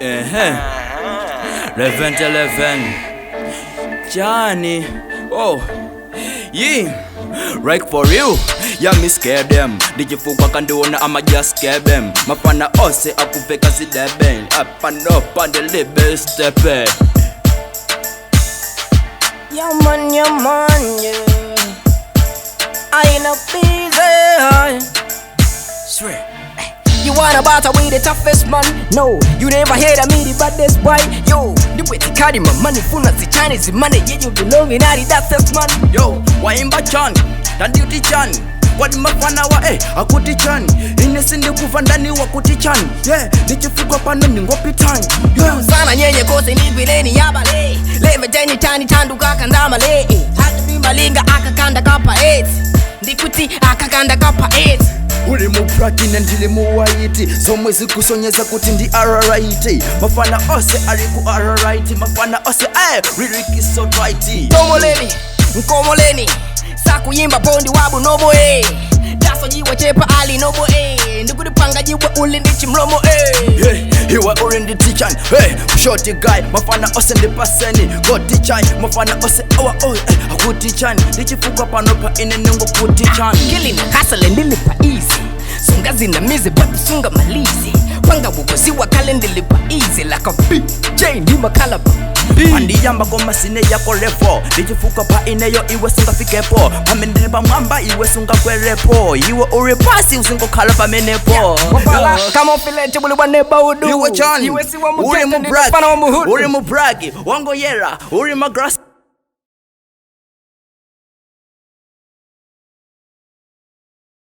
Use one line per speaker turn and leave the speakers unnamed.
11 11 Johnny. Oh. Yeah. Right for real. Yeah, me scare them. Ndichifukwa kandiona ama just scare them. Mafana ose akuveka zideben. Up and up and the libe step.
Yeah man, yeah. I ain't no busy.
Swear.
You wanna battle with the toughest man? No, you never heard of me, the baddest boy. Yo, the way to carry my money, full of the Chinese money. Yeah, you belong in the toughest man.
Yo, waimba chan, danduti chan. Wadi mafana wa akuti chan. Ine sindikuva ndani wakuti chan. Yeah, ndichifukwa pano ningopitan. Yeah.
Sana nyenye kose nigwileni yabale. Leve jeni chani chanduka kandamale. Malinga akakanda kapa 8. Ndikuti akakanda kapa 8.
Uli mu platine ndili mu white, zomwe zikusonyeza kuti ndi rrit. Mafana ose ali ku rrit, mafana ose lyric is so tight.
Komoleni, nkomoleni. Sakuyimba pondi wabu nobo daso jiwe chepa ali nobo ndikudipanga jiwe uli ndi chimlomo
Yeah, iwe uli ndi tichan, hey, short guy, mafana ose ndi paseni go tichan, mafana ose awa oh, akutichan ndichifukwa pano pa ine ningokutichan.
Kili na hasale ndilipa easy, sunga zinamizi but sunga malizi panga wukoziwa kale ndilipa easy like a BJ ndimakhala pa B.
Pandiyamba koma sine yako levo, ndichifukwa pa ineyo iwe sungafikepo, pamene ndili pamwamba iwe sungakwerepo, iwe uli pasi usingokhala pamenepo.
Wapala kama ufilete buli bwa neighborhood.
Iwe chani,
Iwe si wa
uli
mugete
mu
ndi
brag,
mfana wa muhudu.
uli mu brag, wangoyera, uli magrasi.